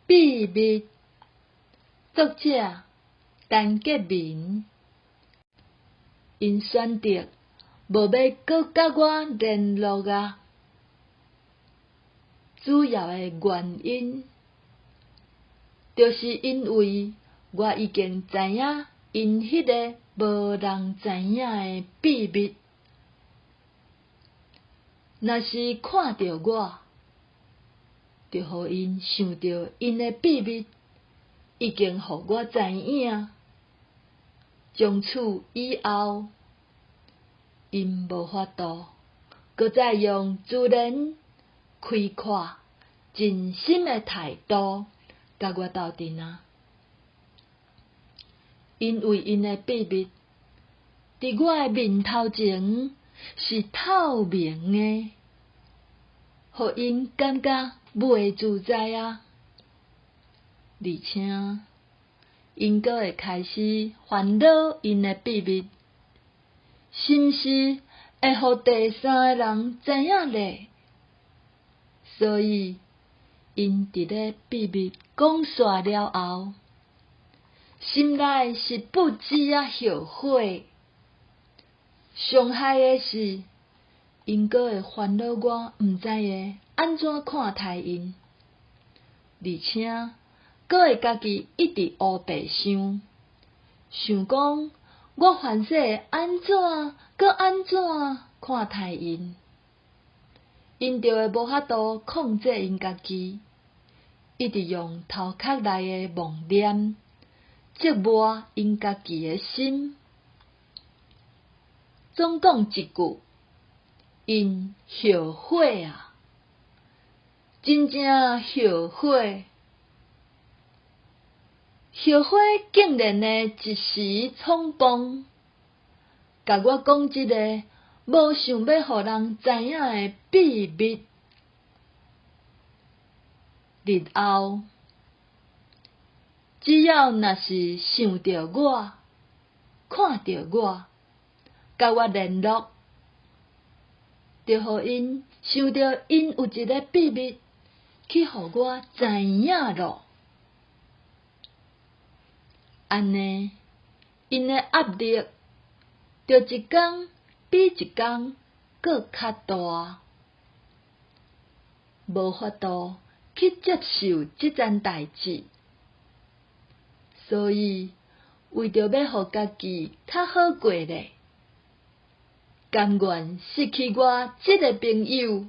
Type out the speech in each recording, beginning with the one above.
秘密，作者陳潔民。𪜶選擇無欲閣佮我聯絡矣！主要的原因，就是因為我已經知影𪜶彼个無人知影的秘密。若是看著我，就予𪜶想著𪜶的秘密已經予我知影。從此以後，𪜶無法度閣再用自然、開闊、真心的態度佮我鬥陣矣。因為𪜶的秘密，佇我的面頭前是透明的，予𪜶感覺袂自在矣。而且，𪜶閣會開始煩惱𪜶的秘密，是毋是會予第三个人知影咧？所以，𪜶佇咧秘密講煞了後，心內是不知仔後悔。上害的是，𪜶閣會煩惱我毋知會按怎看待𪜶，而且閣會家己一直烏白想，想講我凡勢會按怎閣按怎看待𪜶，𪜶就會無法度控制𪜶家己，一直用頭殼內的妄念折磨𪜶家己的心。總講一句，𪜶後悔啊！真正後悔，後悔竟然會一時衝動，共我講這个無想欲予人知影的秘密。日後，只要若是想著我，看著我，佮我聯絡，就予𪜶想著𪜶有一个秘密去予我知影囉。按呢，𪜶的壓力就一工比一工閣較大，無法度去接受這層代誌，所以為著欲予家己較好過咧，甘願失去我這个朋友，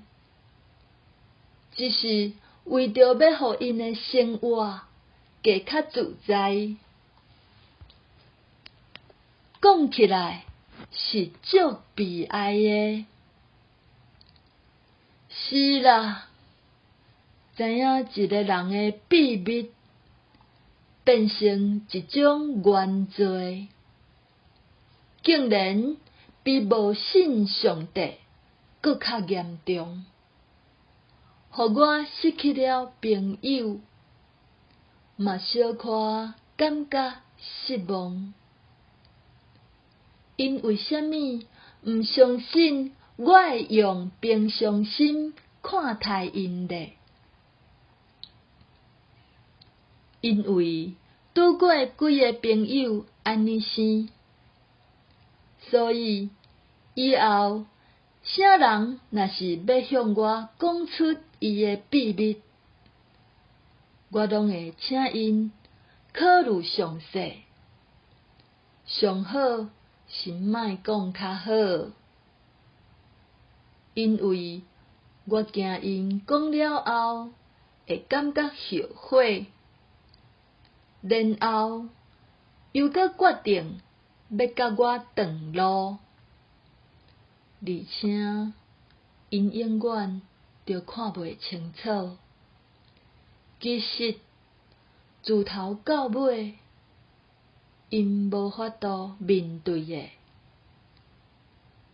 只是為著欲予𪜶的生活過較自在。講起來是足悲哀的，是啦，知影一个人的秘密變成一種原罪，竟然比無信上帝閣較嚴重，予我失去了朋友，嘛小可感覺失望。𪜶為啥物毋相信我會用平常心看待𪜶咧？因為拄過幾个朋友按呢生，所以以後啥人若是欲向我講出伊的秘密，我攏會請𪜶考慮詳細，上好是莫講較好，因為我驚𪜶講了後會感覺後悔，然後又閣決定欲佮我斷路，而且𪜶永遠就看袂清楚。其實自頭到尾，𪜶無法度面對的，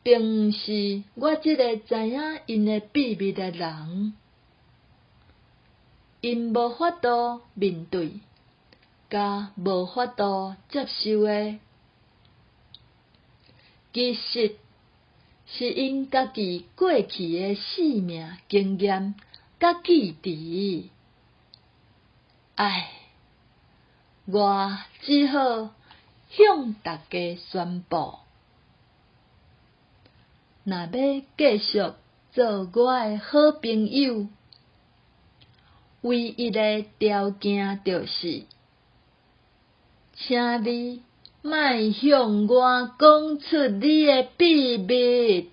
並毋是我這个知影𪜶的秘密的人。𪜶無法度面對，佮無法度接受的，其實是𪜶家己過去的生命經驗佮記憶。唉，我只好向大家宣布，若欲繼續做我的好朋友，唯一的條件就是，請你莫向我講出你的秘密。